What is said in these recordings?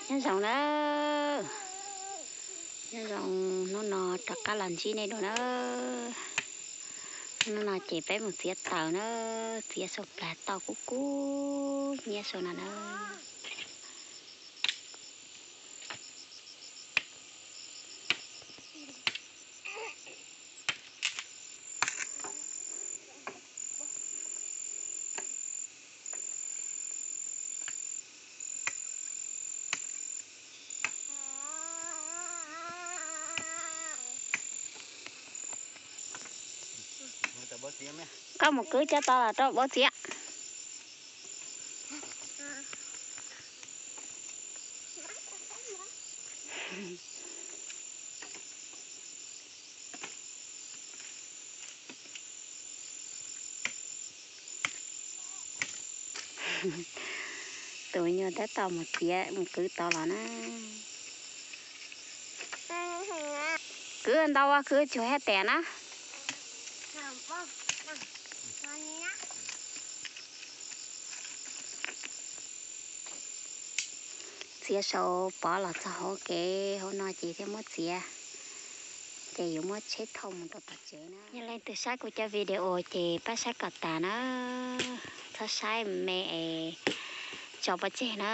Nyob zoo na, nyob zoo, hnub no rov qab los ntsib nej dua na. Hnub no ces peb mus txiav taws na, txiav saum plag toj kub kub hnyiab saum no na. Koj mus kwv cov tau los rau Npov txiav. Tus nyuag tab tom mus txiav mus kwv tau los na. Kwv ntau ua kwv tsuag haj tes na. Txiav saum pov los txog hauv kev hauv no ces thiaj muab txiav, ces yuav muab tsheb thauj mus rau tom tsev na. Yog leej twg saib kuv cov video ces pab saib kom tas na, txhob saib me es tso pov tseg na.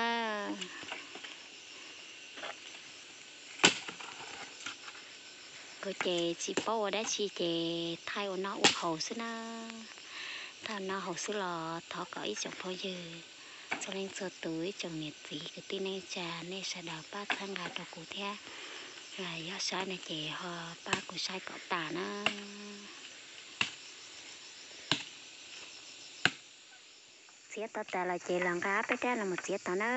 Kuv ces tsis paub ua dab tsi ces thaij ua noj ua haus xwb na. Thaij ua noj haus xwb los thov kom ib tsoom phooj ywg txhua leej txhua tus, ib tsoom niam txiv kwv tij neej tsa, nej sawv daws pab txhawb nqa rau kuv thiab. Yog saib no ces ho pab kuv saib kom tas na. Txiav tau tas lawm ces los nqa peb rab no mus txiav tau na.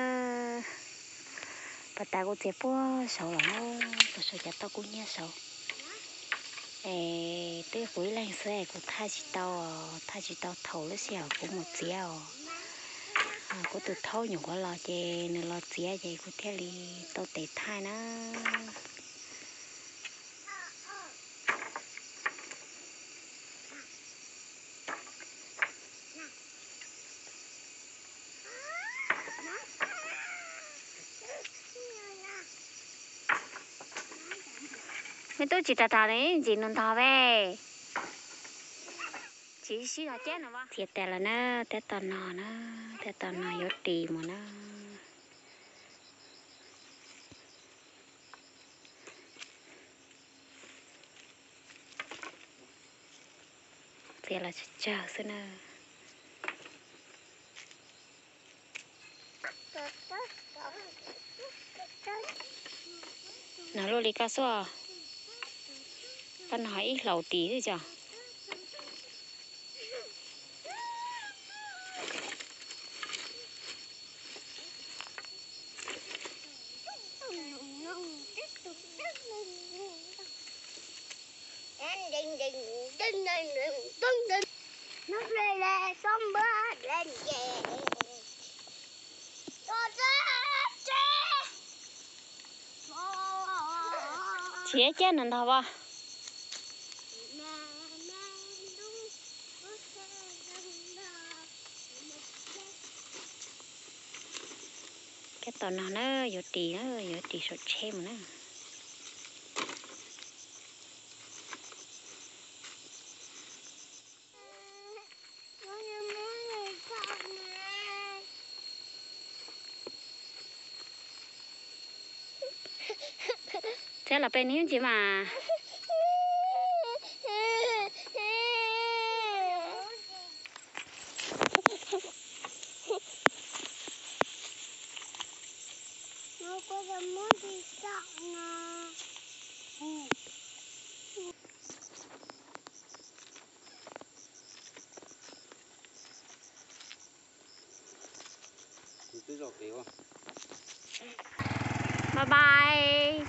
Pas tas kuv txiav puag saud los na, puag saud cov toj kub hnyiab saud. Es twb kuv ib leeg xwb es kuv thaij tsis tau, thaij tsis tau thaum lub sij hawm kuv mus txiav os. Kuv tus thaub nyuam qhuav los ces nws los txiav ces kuv thiaj li tau tes thaij na. Me tub tsis tas tas li ntsis nws ntog ve. Tsis sib zog cab no. Txiav tas lawm na, tab tom no na, tab tom no yuav ris mus na. Txiav los tsawg tsawg xwb na. No luaj li koj xwb, koj no ib hlaus ris xwb tso. Txiav cab nws ntog as. Cab tom no na, yuav ris na, yuav ris saum tsheb mus na. Txiav los peb hnub ntsis mas. Bye bye.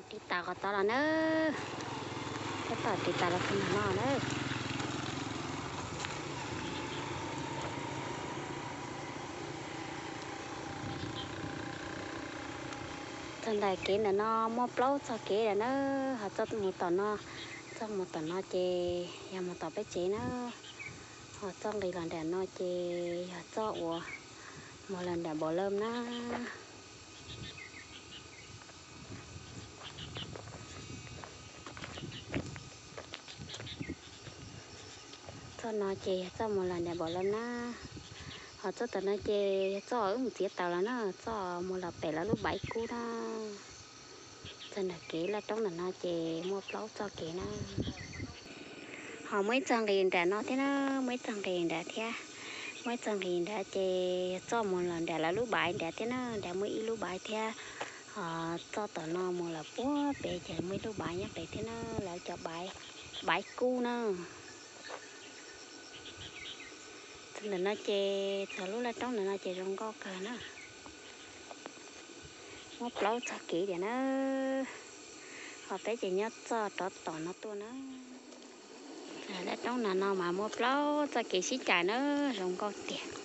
Ris tas qhov tod los na, tab tom ris tas los txog ntawm no na. Txog ntawm kev ntawm no muaj plaub txoj kev lawm na, ho txoj mus tom no, Txoj mus tom no ces yog mus tom peb tsev na, ho txoj nqis los nram no ces yog txoj uas mus los nram npaum lawm na. Txoj no ces yog txoj mus los nram npaum lawm na, ho txoj tom no ces yog txoj wb mus txiav taws los na, txoj mus los pem lawv lub baiv kub na. Txog nram kev laj roob ntawm no ces muaj plaub txoj kev na. Ho muaj ib txoj nqis nram no thiab na, muaj ib txoj nqis nrad thiab, muaj ib txoj nqis nrad ces yog txoj mus los nram lawv lub baiv nrad thiab na, nrad muaj ib lub baiv thiab. Ho txoj tom no mus los puag pem ces muaj ib lub baiv nyob pem thiab na, lawv cov baiv kub na. Txog ntawm no ces txog lub laj roob ntawm no ces zoo nkauj kawg na. Muaj plaub txoj kev tiag na, ho peb ces nyob txoj rov tom no tuaj na. Laj roob ntawm no mas muaj plaub txoj kev sib cais na, zoo nkauj tiag.